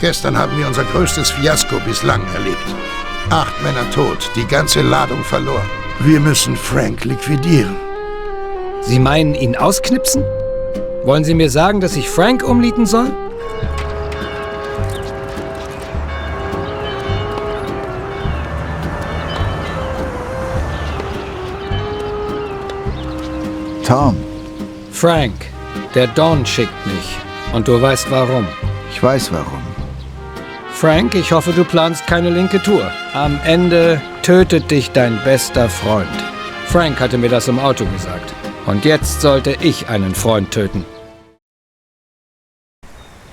Gestern haben wir unser größtes Fiasko bislang erlebt. 8 Männer tot, die ganze Ladung verloren. Wir müssen Frank liquidieren. Sie meinen, ihn ausknipsen? Wollen Sie mir sagen, dass ich Frank umnieten soll? Tom. Frank, der Don schickt mich. Und du weißt warum. Ich weiß warum. Frank, ich hoffe, du planst keine linke Tour. Am Ende tötet dich dein bester Freund. Frank hatte mir das im Auto gesagt. Und jetzt sollte ich einen Freund töten.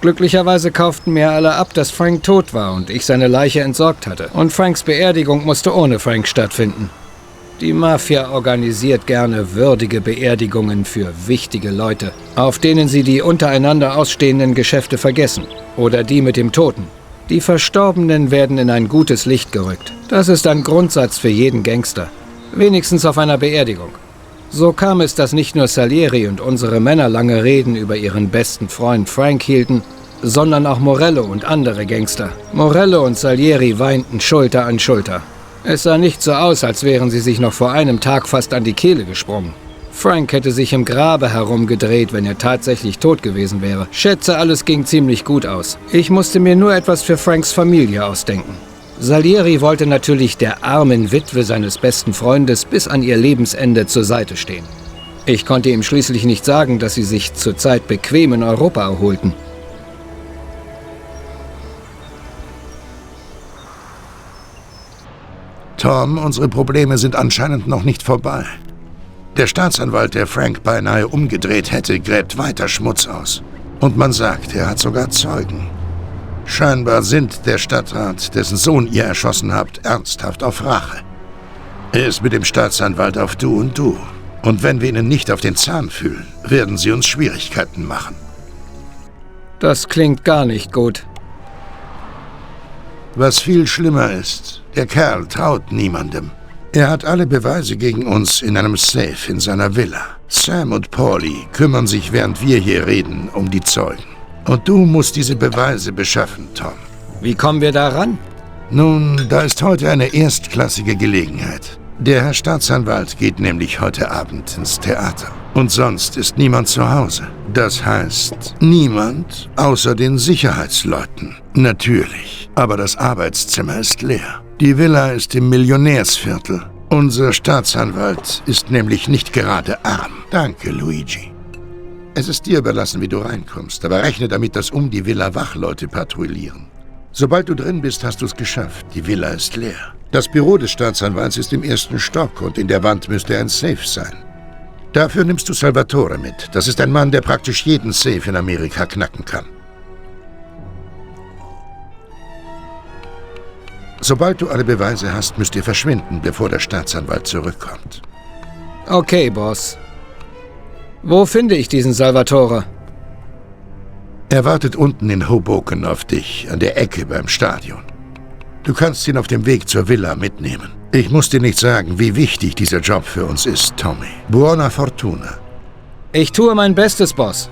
Glücklicherweise kauften mir alle ab, dass Frank tot war und ich seine Leiche entsorgt hatte. Und Franks Beerdigung musste ohne Frank stattfinden. Die Mafia organisiert gerne würdige Beerdigungen für wichtige Leute, auf denen sie die untereinander ausstehenden Geschäfte vergessen. Oder die mit dem Toten. Die Verstorbenen werden in ein gutes Licht gerückt. Das ist ein Grundsatz für jeden Gangster. Wenigstens auf einer Beerdigung. So kam es, dass nicht nur Salieri und unsere Männer lange Reden über ihren besten Freund Frank hielten, sondern auch Morello und andere Gangster. Morello und Salieri weinten Schulter an Schulter. Es sah nicht so aus, als wären sie sich noch vor einem Tag fast an die Kehle gesprungen. Frank hätte sich im Grabe herumgedreht, wenn er tatsächlich tot gewesen wäre. Schätze, alles ging ziemlich gut aus. Ich musste mir nur etwas für Franks Familie ausdenken. Salieri wollte natürlich der armen Witwe seines besten Freundes bis an ihr Lebensende zur Seite stehen. Ich konnte ihm schließlich nicht sagen, dass sie sich zurzeit bequem in Europa erholten. Tom, unsere Probleme sind anscheinend noch nicht vorbei. Der Staatsanwalt, der Frank beinahe umgedreht hätte, gräbt weiter Schmutz aus. Und man sagt, er hat sogar Zeugen. Scheinbar sinnt der Stadtrat, dessen Sohn ihr erschossen habt, ernsthaft auf Rache. Er ist mit dem Staatsanwalt auf Du und Du. Und wenn wir ihnen nicht auf den Zahn fühlen, werden sie uns Schwierigkeiten machen. Das klingt gar nicht gut. Was viel schlimmer ist, der Kerl traut niemandem. Er hat alle Beweise gegen uns in einem Safe in seiner Villa. Sam und Paulie kümmern sich, während wir hier reden, um die Zeugen. Und du musst diese Beweise beschaffen, Tom. Wie kommen wir da ran? Nun, da ist heute eine erstklassige Gelegenheit. Der Herr Staatsanwalt geht nämlich heute Abend ins Theater. Und sonst ist niemand zu Hause. Das heißt, niemand außer den Sicherheitsleuten. Natürlich, aber das Arbeitszimmer ist leer. Die Villa ist im Millionärsviertel. Unser Staatsanwalt ist nämlich nicht gerade arm. Danke, Luigi. Es ist dir überlassen, wie du reinkommst, aber rechne damit, dass um die Villa Wachleute patrouillieren. Sobald du drin bist, hast du's geschafft. Die Villa ist leer. Das Büro des Staatsanwalts ist im ersten Stock und in der Wand müsste ein Safe sein. Dafür nimmst du Salvatore mit. Das ist ein Mann, der praktisch jeden Safe in Amerika knacken kann. Sobald du alle Beweise hast, müsst ihr verschwinden, bevor der Staatsanwalt zurückkommt. Okay, Boss. Wo finde ich diesen Salvatore? Er wartet unten in Hoboken auf dich, an der Ecke beim Stadion. Du kannst ihn auf dem Weg zur Villa mitnehmen. Ich muss dir nicht sagen, wie wichtig dieser Job für uns ist, Tommy. Buona fortuna. Ich tue mein Bestes, Boss.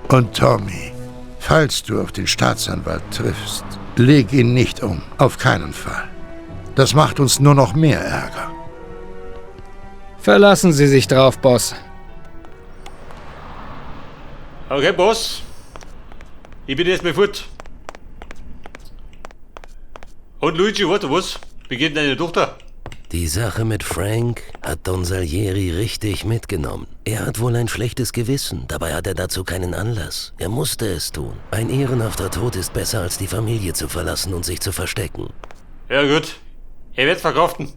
Und Tommy, falls du auf den Staatsanwalt triffst, leg ihn nicht um. Auf keinen Fall. Das macht uns nur noch mehr Ärger. Verlassen Sie sich drauf, Boss. Okay, Boss. Ich bin jetzt mal fort. Und Luigi, warte, was? Wie geht denn deine Tochter? Die Sache mit Frank hat Don Salieri richtig mitgenommen. Er hat wohl ein schlechtes Gewissen, dabei hat er dazu keinen Anlass. Er musste es tun. Ein ehrenhafter Tod ist besser, als die Familie zu verlassen und sich zu verstecken. Ja gut, er wird verkraften.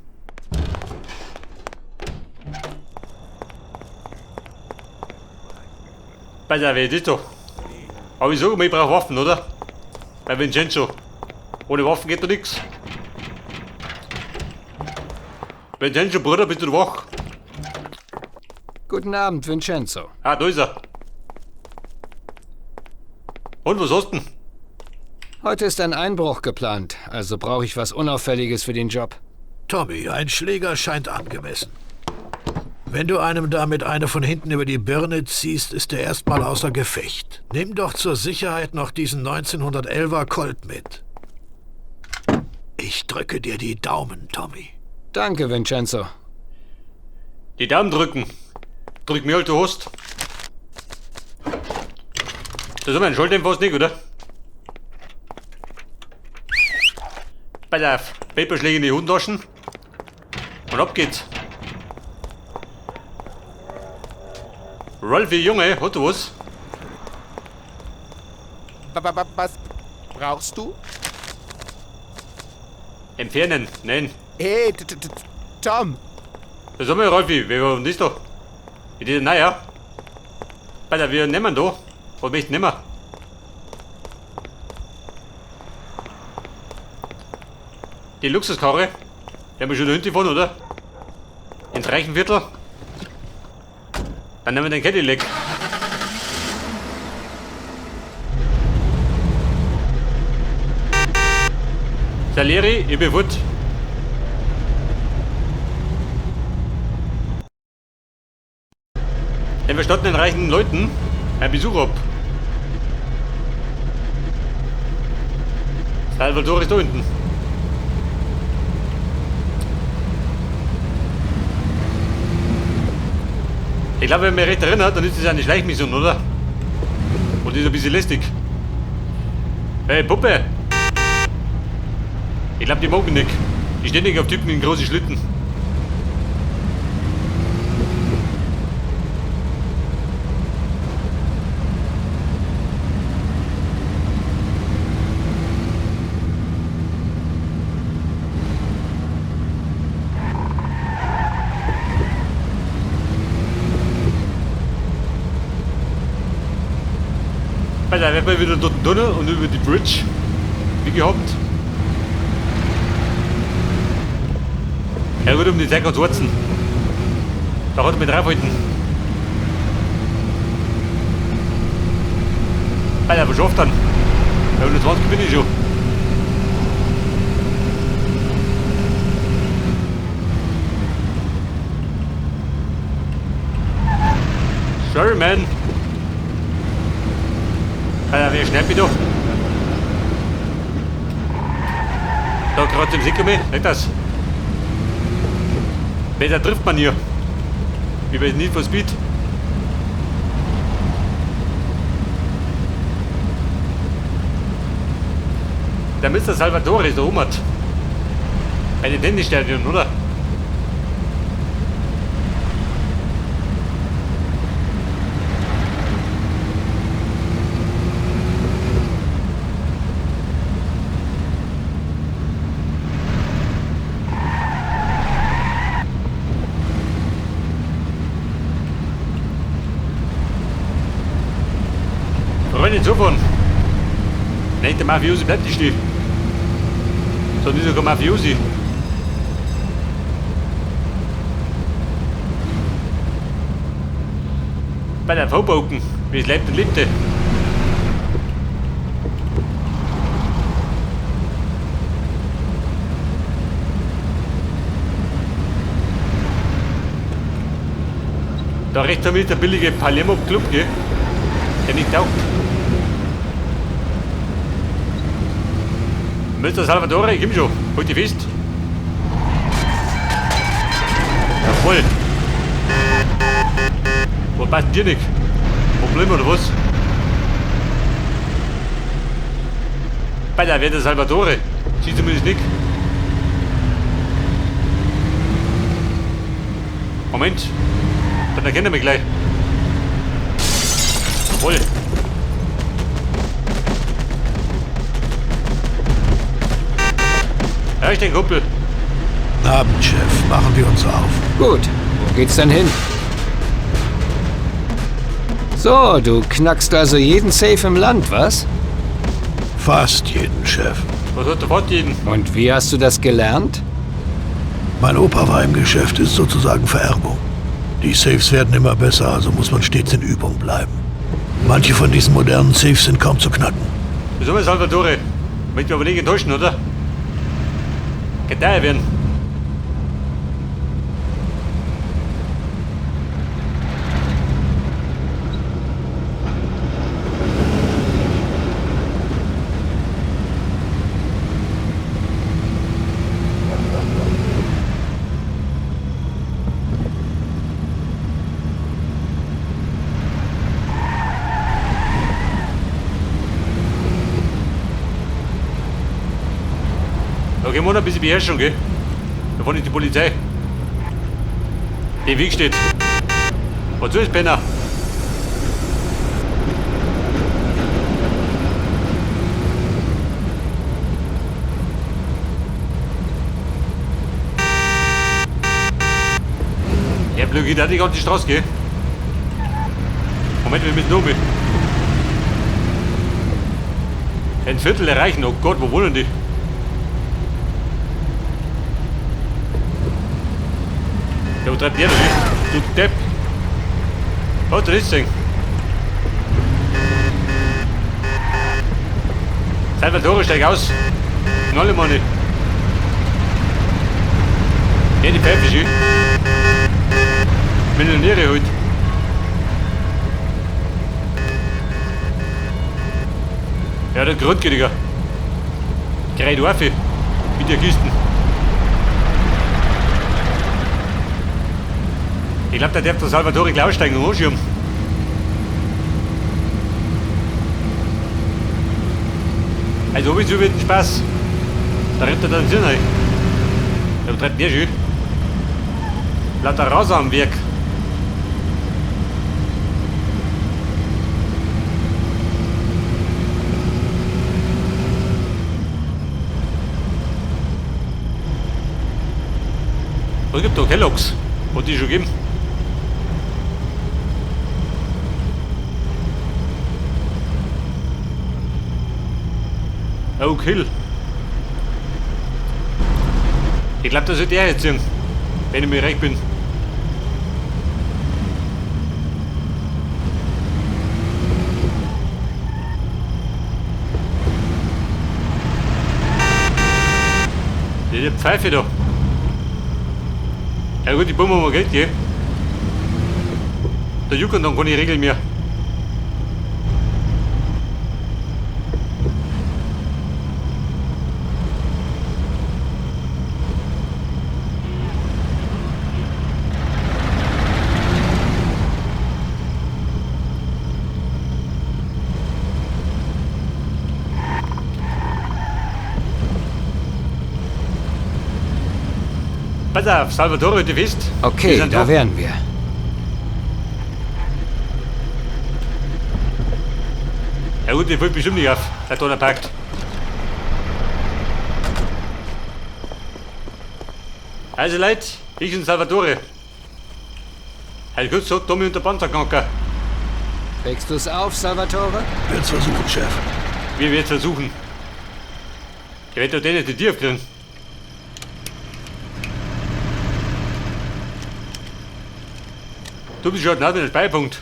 Bei der Vedito. Aber ich sag mal, ich brauch Waffen, oder? Bei Vincenzo. Ohne Waffen geht doch nix. Vincenzo, Bruder, bist du wach? Guten Abend, Vincenzo. Ah, da ist er. Und, was hast du denn? Heute ist ein Einbruch geplant, also brauche ich was Unauffälliges für den Job. Tommy, ein Schläger scheint angemessen. Wenn du einem damit eine von hinten über die Birne ziehst, ist er erstmal außer Gefecht. Nimm doch zur Sicherheit noch diesen 1911er Colt mit. Ich drücke dir die Daumen, Tommy. Danke, Vincenzo. Die Daumen drücken. Drück mir halt, du hast. Das ist aber ein Schalldämpfer nicht, oder? Pass auf, Paperschläge in die Hosentaschen. Und ab geht's. Ralfi, Junge, hat du was? Was brauchst du? Entfernen, nein. Hey, Tom. Das haben wir, Ralfi, wer war denn das da? Ist das neuer? Pass auf, wir nehmen da. Was möchten nehmen? Die Luxuskarre, die haben wir schon da hinten gefahren, oder? Ins Reichenviertel. Dann nehmen wir den Cadillac. Salieri, ich bin fort. Denn wir statten den reichen Leuten einen Besuch ab. Salvatore ist da unten. Ich glaube, wenn ich mich recht erinnere, dann ist das eine Schleichmission, oder? Und die ist ein bisschen lästig. Hey, Puppe! Ich glaube, die mag mich nicht. Die stehen nicht auf Typen in großen Schlitten. Also, da werden wir wieder dort Tunnel und über die Bridge, wie gehabt. Ja gut, um die Zeit ganz warten. Da hat er mich draufhalten. Alter, was schafft dann? Bei 120 bin ich schon. Sorry, man. Alter, wer schnappt mich doch? Da gerade im Sicker mich, nicht das. Besser trifft man hier. Wie bei Need for Speed. Der Mr. Salvatore ist da oben. Bei den Tennisstadion, oder? Freunde, zufahren. Nein, der Mafiosi bleibt nicht still. Sondern ist sogar Mafiosi. Bei der Vollbogen, wie es lebt und lebte. Da rechts haben wir der billige Palermo Club, gell? Der nicht taugt. Mr. Salvatore, ich komm schon. Halt dich fest. Jawohl. Was passt dir nicht? Problem oder was? Bei der wer der Salvatore? Sieht zumindest nicht. Moment. Dann erkennt er mich gleich. Jawohl. Ja, ich den Kumpel. Abend, Chef. Machen wir uns auf. Gut. Wo geht's denn hin? So, du knackst also jeden Safe im Land, was? Fast jeden, Chef. Was hat der fast jeden? Und wie hast du das gelernt? Mein Opa war im Geschäft, ist sozusagen Vererbung. Die Safes werden immer besser, also muss man stets in Übung bleiben. Manche von diesen modernen Safes sind kaum zu knacken. Wieso, Salvatore? Möchte mich aber nicht enttäuschen, oder? Kann teuer werden. können wir noch ein bisschen Beherrschung, gell? Da vorne ist die Polizei. Der Weg steht. Was soll das, Penner? Der blockiert auch die ganze Straße, gell? Moment, wir müssen um. Ein Viertel erreichen, oh Gott, wo wohnen die? Ja, wo treibt der da hin? Du Depp! Was du das gesehen? Salvatore, steig aus! Knolle, Mann! Ja, die Pfeife schön. Millionäre halt. Ja, der Grund geht, Digga. Drei Dorfe mit der Kisten. Ich glaub, da darf der Salvatore gleich aussteigen und anschieben. Also, hab ich so wird Spaß. Da rennt er dann Sinn rein. Da treibt der schön. Lauter raus am Werk. Was gibt da Kellogg's? Hat die schon gegeben? Oak Hill. Ich glaub, das sollte er jetzt sehen, wenn ich mir recht bin. Die Pfeife da. Ja gut, die Pumpe haben wir Geld, gell? Da juckern dann keine Regeln mehr. Pass auf, Salvatore, du weißt. Wir Okay, sind da da. wären wir. Ja gut, der fällt bestimmt nicht auf, der da parkt. Also Leute, ich und Salvatore. Also kurz gesagt, Tommy und der Panzerkanker. Kriegst du's auf, Salvatore? Werd's versuchen, Chef. Wir werden versuchen. Ich werde doch den nicht die Tür aufkriegen. Du bist schon nah den Speicherpunkt.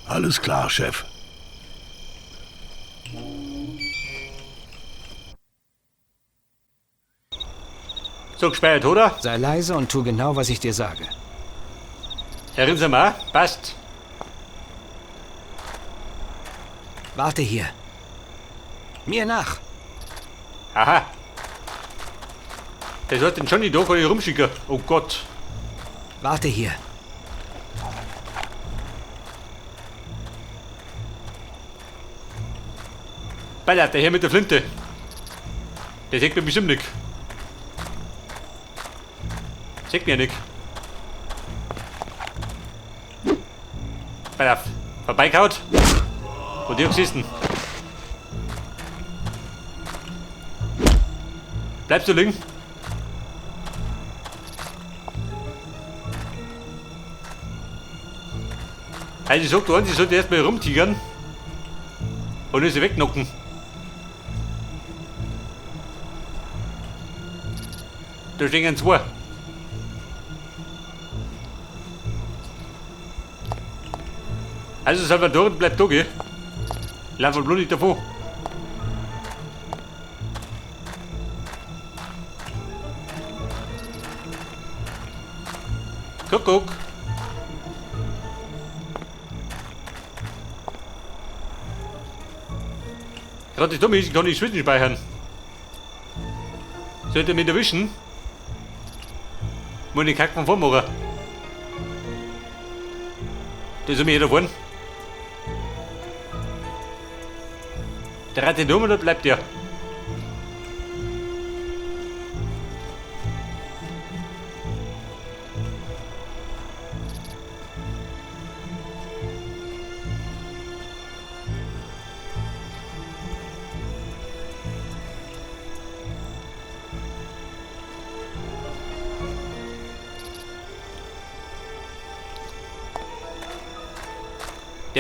Alles klar, Chef. So gespeichert, oder? Sei leise und tu genau, was ich dir sage. Herr Sie mal, passt. Warte hier. Mir nach. Aha. Das hat den Johnny da, kann ich rumschicken. Oh Gott. Warte hier. Ballert, der Herr mit der Flinte. Der sieht mir bestimmt nicht. Sieht mir ja nicht. Pass auf. Vorbeigehaut. Und die gesessen. Bleibst du liegen? Also ich sag dir eins, ich sollte erstmal rumtigern und sie wegknocken. Da stehen zwei. Also Salvatore bleibt da, gell? Lauf bloß nicht davon. Kuckuck. Gerade das Dumme ist, ich kann nicht zwischenspeichern. Sollte mich erwischen? Muss ich Kack von vormachen. Da ist mir jeder vorne. Der Ratte dumm oder bleibt der?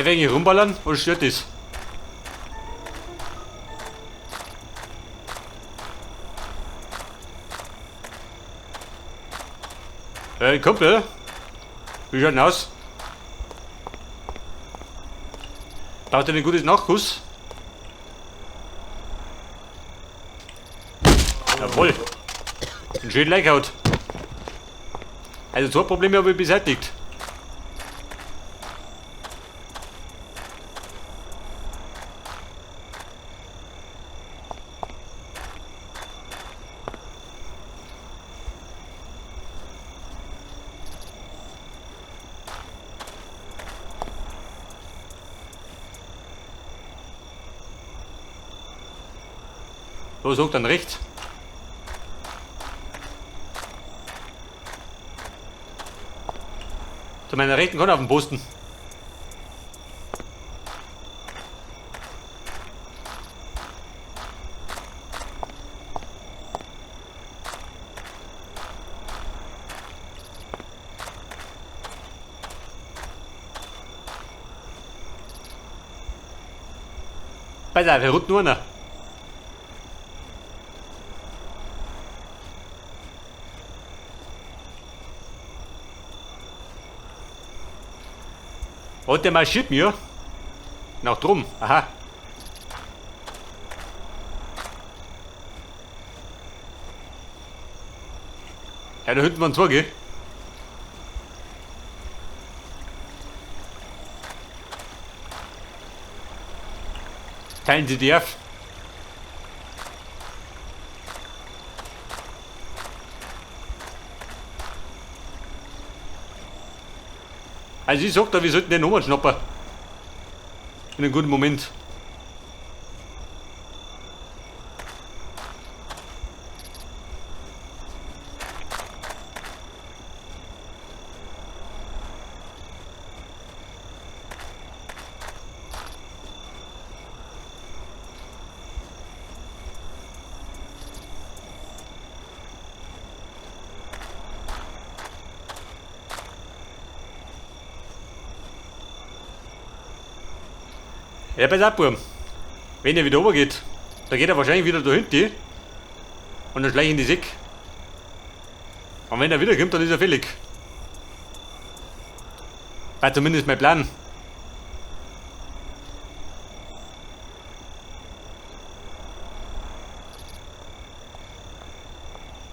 Der wegen hier rumballern oder stört das? Kumpel, wie schaut denn aus? Braucht ihr ein gutes Nachguss? Jawohl. Ein schönen Leichhaut. Also zwei Probleme habe ich beseitigt. So, sagt dann rechts. Zu meiner rechten kann auf den Posten. Pass auf, hier rutscht nur einer. Hat der marschiert mir? Nach drum, aha. Ja, da hinten waren zwei, gell? Teilen Sie die auf. Also ich sag da, wir sollten den nochmal schnappen. In einem guten Moment. Ja, pass auf, Bub. Wenn er wieder runter geht, da geht er wahrscheinlich wieder da hinten und dann schleichen die Säck. Und wenn er wiederkommt, dann ist er fällig. War zumindest mein Plan.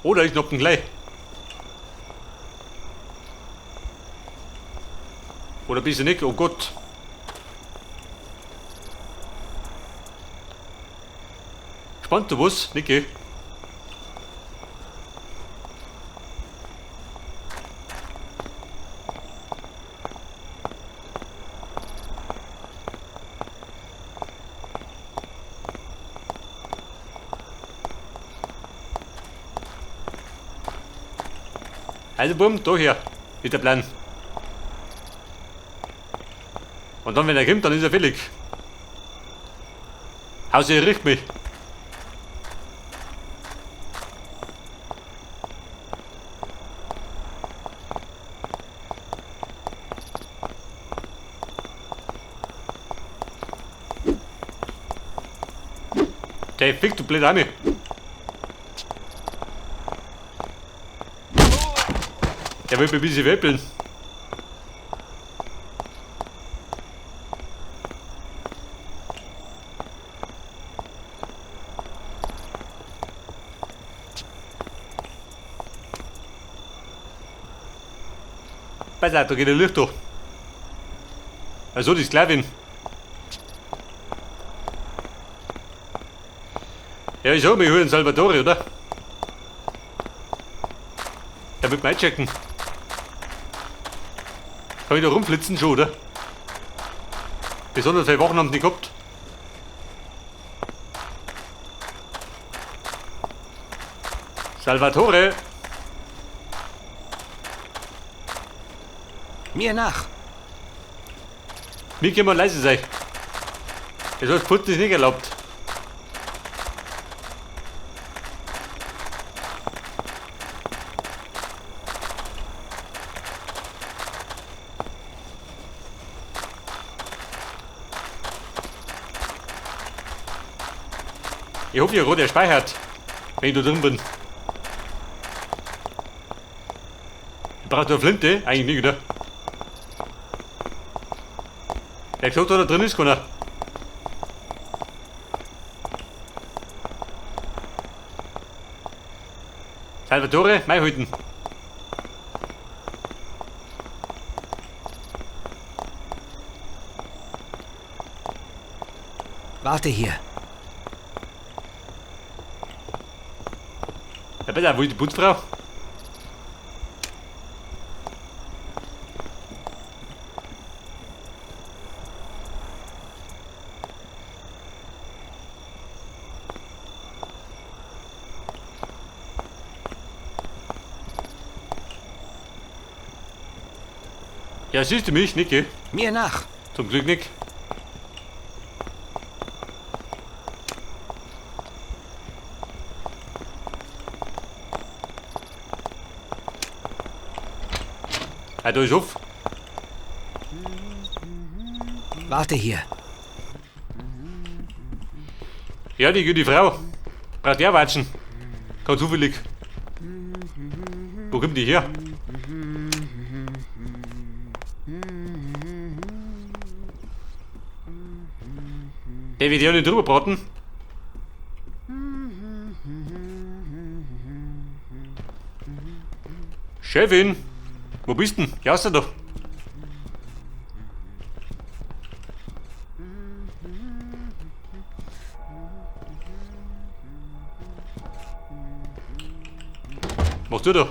Oder ich schnapp ihn gleich. Oder bist du nicht? Oh Gott. Spannend, du was, Niki? Also bumm, da her, ist der Plan. Und dann, wenn er kommt, dann ist er fällig. Hause, er riecht mich. Der Fick, du blöd Arme. Der will mir ein bisschen weppeln. Pass auf, da geht ein Licht durch. Also die Sklavin. Ja, ich sag, wir holen Salvatore, oder? Der wird mal einchecken. Kann ich da rumflitzen schon, oder? Besonders viele Wochen haben sie nicht gehabt. Salvatore! Mir nach! Mir können wir leise sein. Das heißt, Putzen ist nicht erlaubt. Ich hoffe, ich hab gerade erspeichert, wenn ich da drin bin. Ich brauche eine Flinte? Eigentlich nicht, oder? Der gesagt hat, da drin ist keiner. Salvatore, mei halten. Warte hier. Ja, bitte, wo ist die Putzfrau? Ja, siehst du mich, Nicke? Mir nach. Zum Glück nicht. Ja, da ist auf. Warte hier. Ja, die gute Frau. Braucht ja Watschen. Ganz zufällig. Wo kommt die her? Der wird ja nicht drüber braten. Chefin, wo bist denn? Ja, ist doch. Machst du da?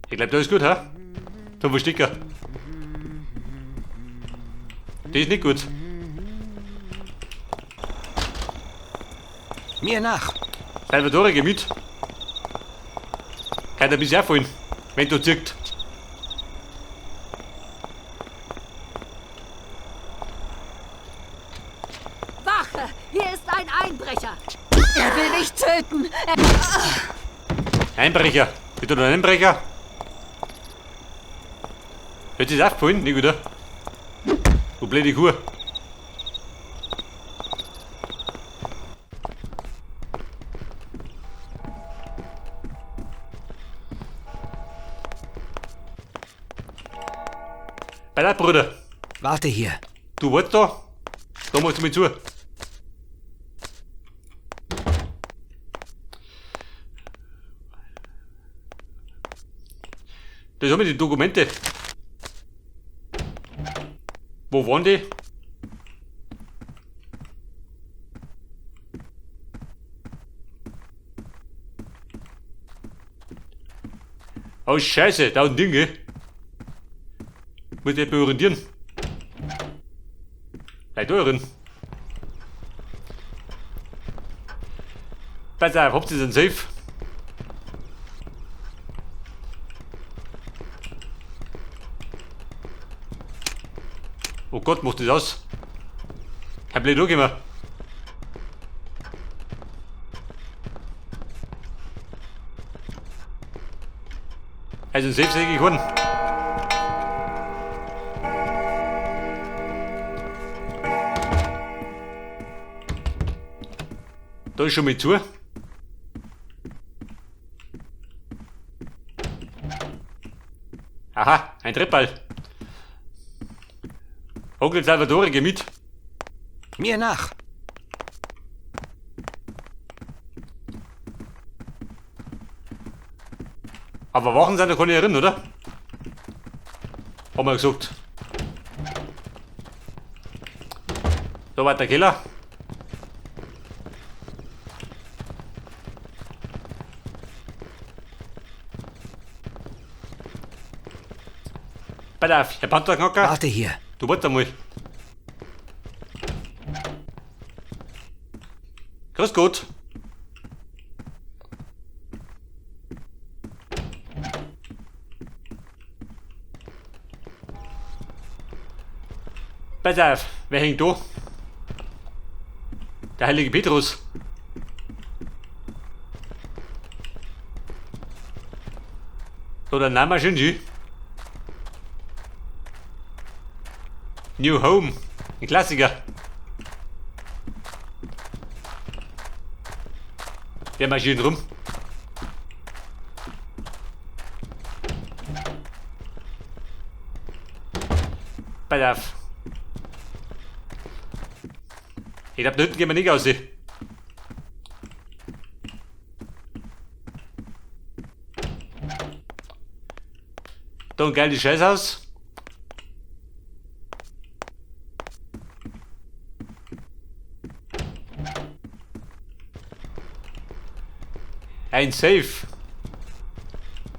Ich glaube, da ist gut, hä? Zum Verstecker. Das ist nicht gut. Mir nach. Salvatore, geh mit. Kann dir bis herfallen, wenn du zirkt. Wache! Hier ist ein Einbrecher! Er will mich töten! Einbrecher! Bist du ein Einbrecher? Hört sich das aufgefallen? Nicht wieder. Du blöde Kuh. Bei der Bruder. Warte hier. Du wart da. Da musst du mir zu. Das haben wir die Dokumente. Wo waren die? Oh Scheiße, da ein Ding, gell? Muss ich orientieren. Bleib da drin. Pass auf, habt ihr den Safe? Oh Gott, macht das aus. Kein blöd angekommen. Also ein Safe sehe ich keinen. Da ist schon mal zu. Aha, ein Treppal. Onkel Salvatore, geh mit. Mir nach. Aber Wachen sind da keine drin, oder? Haben wir gesagt. Da war der Keller. Pass auf, Herr Pantherknacker. Warte hier. Du warte mal. Grüß Gott. Pass auf, wer hängt da? Der heilige Petrus. So, der Name Shinji. New Home. Ein Klassiker. Der marschiert rum. Pass auf. Ich glaube, da hinten gehen wir nicht raus. Da ein geiles Scheißhaus. Ein Safe.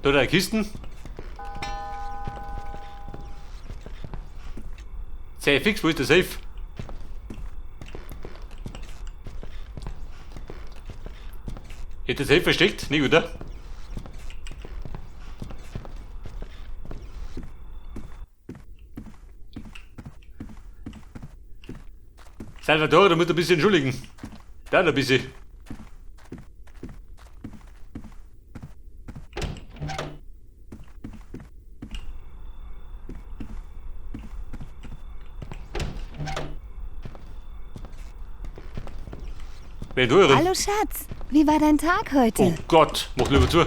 Da drei Kisten. Safe fix, wo ist der Safe? Ist der Safe versteckt? Nicht, oder? Salvatore, du musst ein bisschen entschuldigen. Da noch ein bisschen. Wer du? Hallo Schatz, wie war dein Tag heute? Oh Gott, mach lieber zu.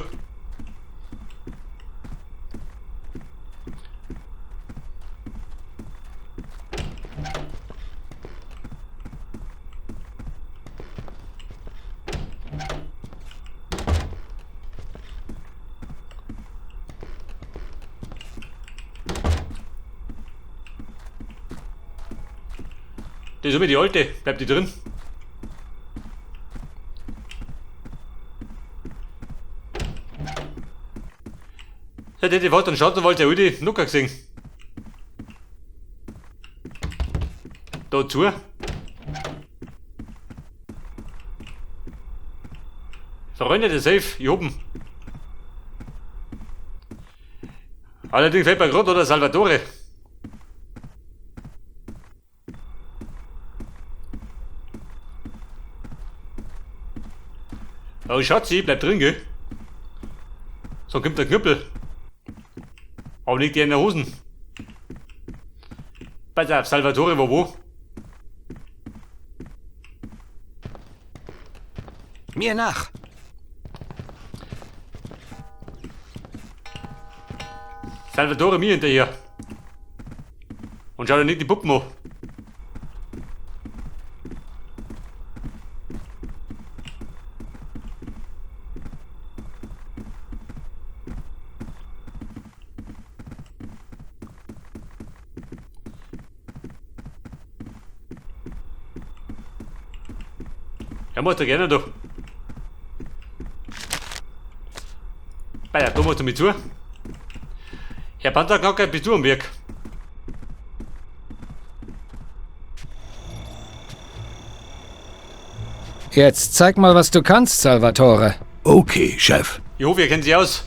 Das ist immer die alte, bleibt die drin. Ja, die wollte dann schauen, wollte ja die Nucker gesehen. Da zu. Freunde, der Safe, hier oben. Allerdings fällt mir gerade oder Salvatore. Oh Schatzi, bleib drin, gell? So kommt der Knüppel. Aber liegt dir in der Hosen. Pass auf, Salvatore war wo? Mir nach! Salvatore mir hinterher. Und schau dir nicht die Puppen an. Er muss da gerne da. Bei da musst du mit zu. Herr Panzerknacker, bist du am Werk? Jetzt zeig mal, was du kannst, Salvatore. Okay, Chef. Ich hoffe, ihr kennt sich aus.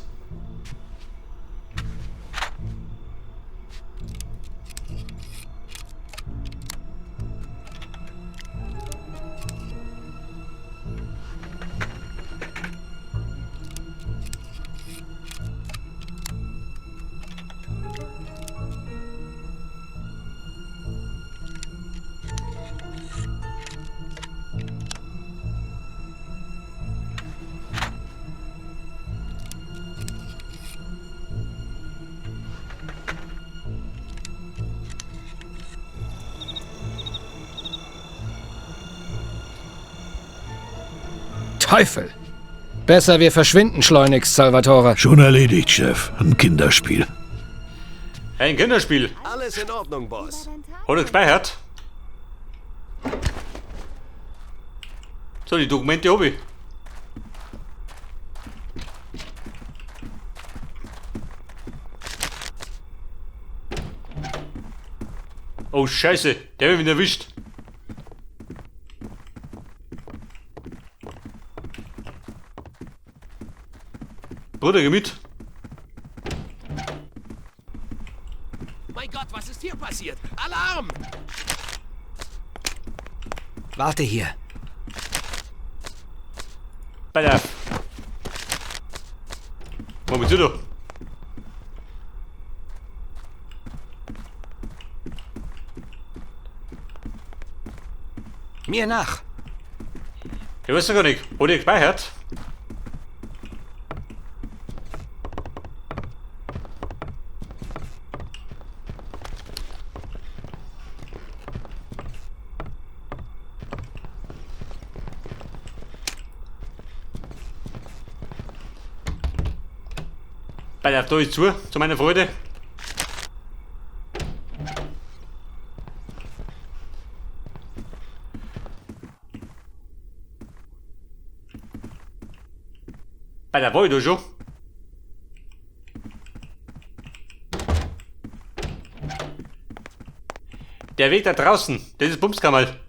Teufel! Besser, wir verschwinden schleunigst, Salvatore. Schon erledigt, Chef. Ein Kinderspiel. Ein Kinderspiel. Alles in Ordnung, Boss. Hat er gespeichert? So, die Dokumente habe ich. Oh Scheiße, der wird mich erwischt. Bruder, geh mit. Mein Gott, was ist hier passiert? Alarm! Warte hier. Pass auf. Wo bist du da? Mir nach. Ich weiß gar nicht. Hat ich gespeichert? Bei der da ist zu meiner Freude. Bei der war ich da schon. Der Weg da draußen, das ist Bumskammerl.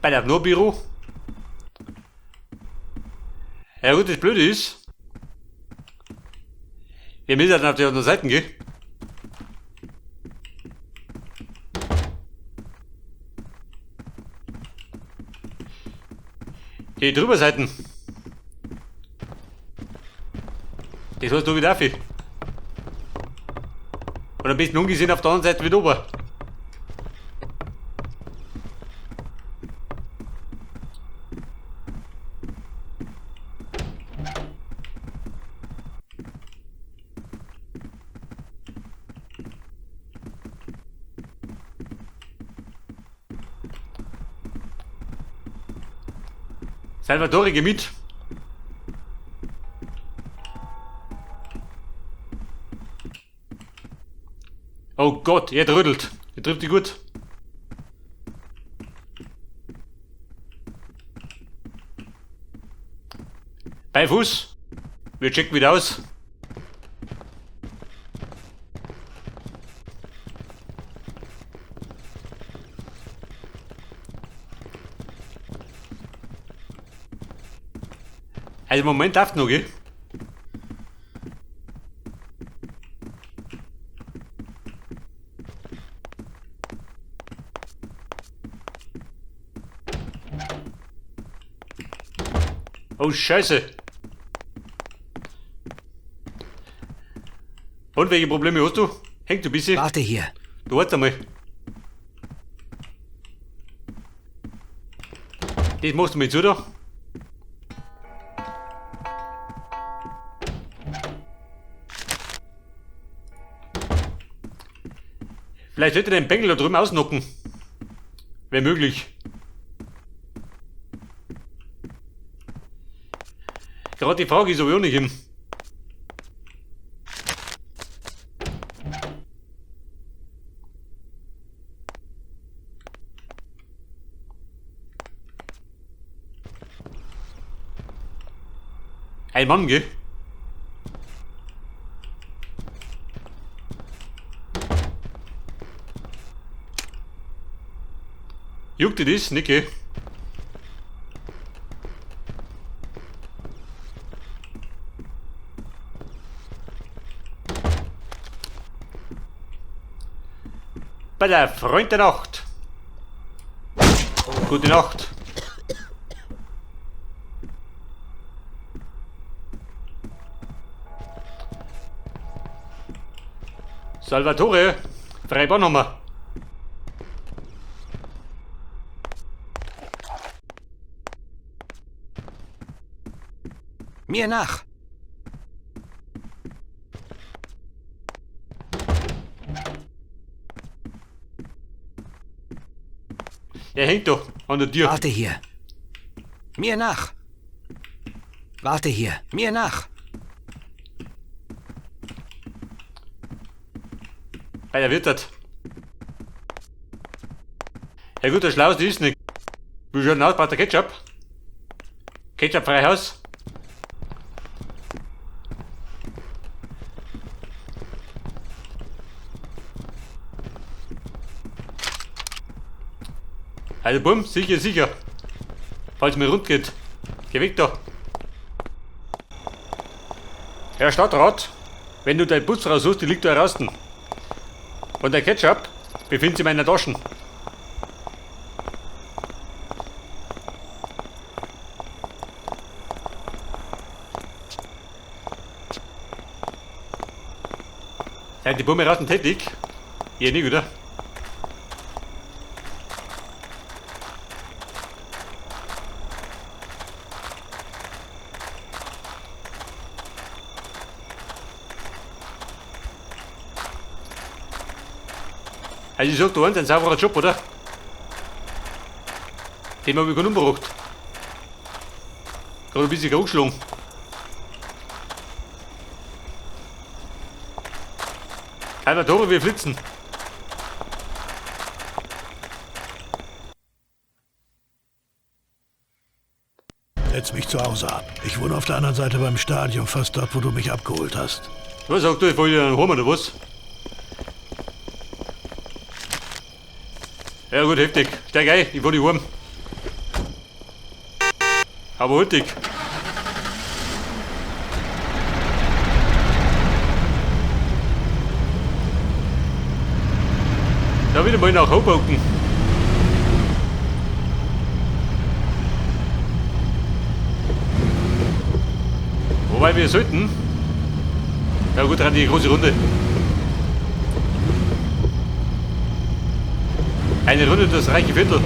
Bei der Büro. Ja gut, das Blöde ist, wir müssen dann auf die andere Seite gehen. Die Drüberseiten. Das heißt nur wieder auf. Und am besten umgesehen auf der anderen Seite wieder oben. Salvatore, geh mit. Oh Gott, er trödelt. Er trifft die gut. Bei Fuß. Wir checken wieder aus. Also im Moment darf noch, gell? Oh Scheiße! Und welche Probleme hast du? Hängt du ein bisschen? Warte hier. Du warte mal. Das machst du mir zu da. Vielleicht sollte ich den Bengel da drüben ausnocken. Wäre möglich. Gerade die Frage ist, ob ich auch nicht hin. Ein Mann, gell? Juckt dir das, Nicke? Bei der Freund der Nacht. Gute Nacht. Salvatore, freie Bahn haben wir. Mir nach. Er hängt doch an der Tür. Warte hier. Mir nach. Warte hier. Mir nach. Bei der Wirtat. Ja gut, der Schlauste ist nicht. Wie schaut denn aus? Braucht der Ketchup? Ketchup frei Haus. Also bumm, sicher, sicher. Falls mir rund geht. Geh weg da. Herr Stadtrat, wenn du deinen Bus raussuchst, die liegt da draußen. Und der Ketchup befindet sich in meiner Tasche. Sind die Bumme draußen tätig? Ja, nicht, oder? Also ich sag dir eins, ein sauberer Job, oder? Den hab ich keinen umgebracht. Gerade ein bisschen angeschlagen. Salvatore, wir flitzen. Setz mich zu Hause ab. Ich wohne auf der anderen Seite beim Stadion, fast dort, wo du mich abgeholt hast. Was sagst du, ich fahr dir dann heim, oder was? Ja gut, heftig. Steig ein, ich fahr dich heim. Aber hol dich. Da wieder mal nach Hoboken. Wobei wir sollten. Ja gut, dann die große Runde. Eine Runde durch das reiche Viertel.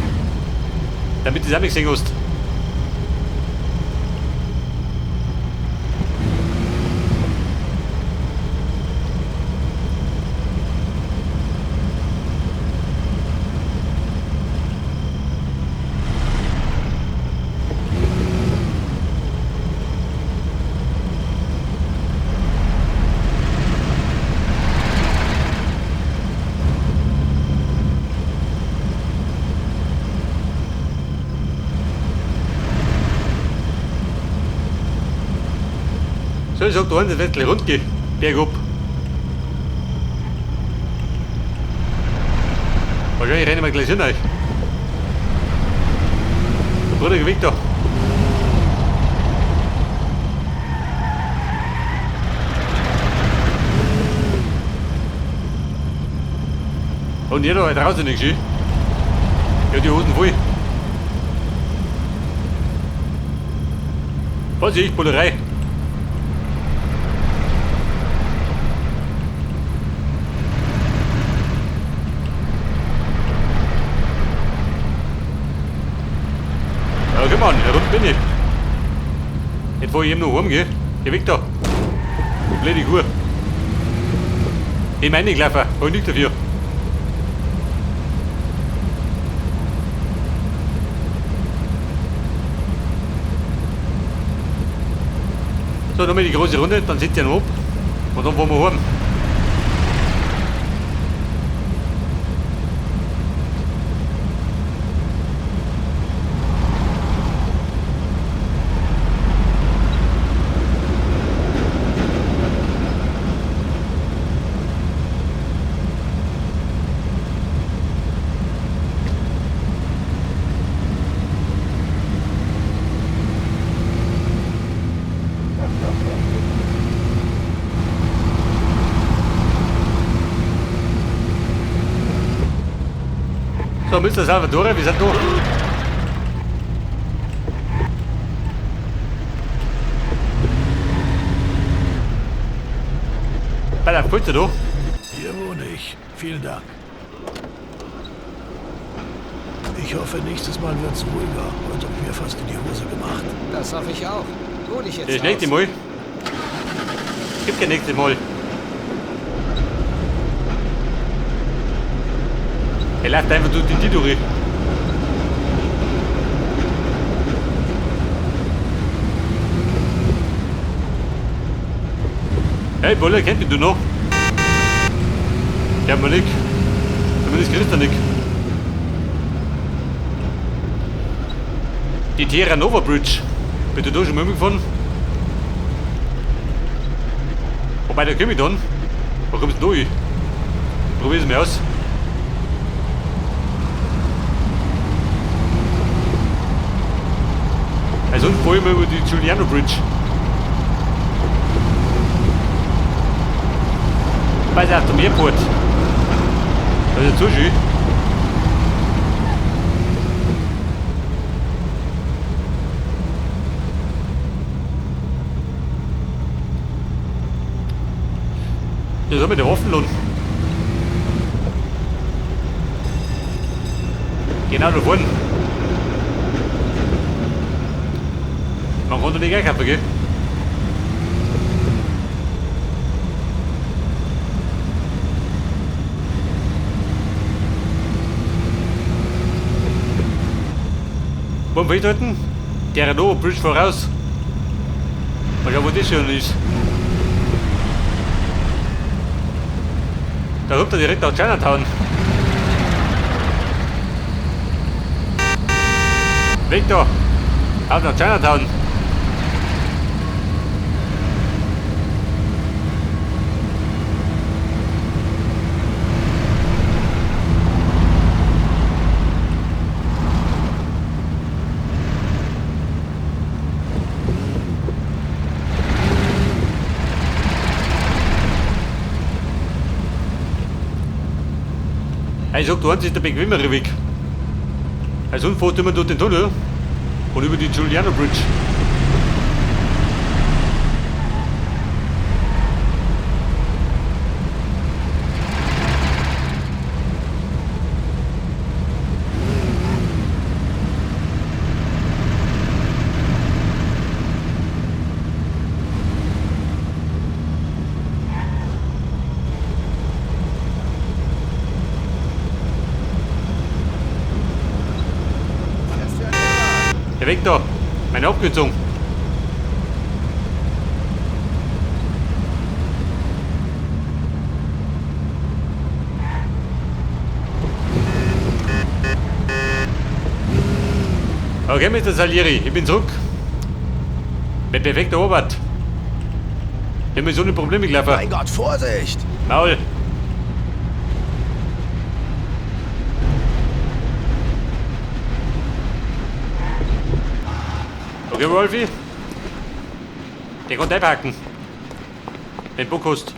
Damit du es auch nicht gesehen hast. So, ich sag da das wird gleich rund gehen. Bergab. Wahrscheinlich rennen wir gleich hin euch. Bruder, geh weg da. Und jeder halt draußen nicht schön. Ja, die Hosen voll. Was ich, Bullerei. Ja, komm an, rund bin ich. Jetzt fahr ich eben noch heim, gell? Geh weg da. Blöde Kuh. Ich meine, ich laufe, hab ich nichts dafür. So, nochmal die große Runde, dann sitzt ihr noch ab. Und dann fahren wir heim. So, Mr. Salvatore, wir sind da. Bei der Pfütze da. Hier wohne ich. Vielen Dank. Ich hoffe, nächstes Mal wird's ruhiger. Heute hab ich mir fast in die Hose gemacht. Das hoffe ich auch. Ruh dich jetzt Das nächste aus. Mal. Gibt kein nächstes Mal. Er läuft einfach durch die durch. Hey, Bolle, kennt mich du noch? Ja, mal nicht. Zumindest kriegst du nicht. Die Terra Nova Bridge. Bist du da schon mal gefahren? Wobei, da komm ich dann. Wo kommst du da hin? Probier's mal aus. Weil sonst fahr ich mal über die Giuliano Bridge. Weiß auch, zum Airport. Das ist ja zu schön. Das hat mit der Waffenlohn. Genau da vorne. Man konnte nicht einkaufen, gell? Wollen wir festhalten? Der Renault Bridge voraus. Mal schauen, wo das schon ist. Da kommt er direkt nach Chinatown. Weg da! Auf nach Chinatown! Ich sag, du ist der bequemere Weg. Also fährt immer durch den Tunnel und über die Giuliano Bridge. Der Weg da, meine Abkürzung. Okay, Mr. Salieri, ich bin zurück. Mit perfekter Arbeit. Ich hab mir so eine Probleme gelaufen. Mein Gott, Vorsicht! Maul. Okay, Wolfi. Der kommt einpacken. Wenn Bock hast.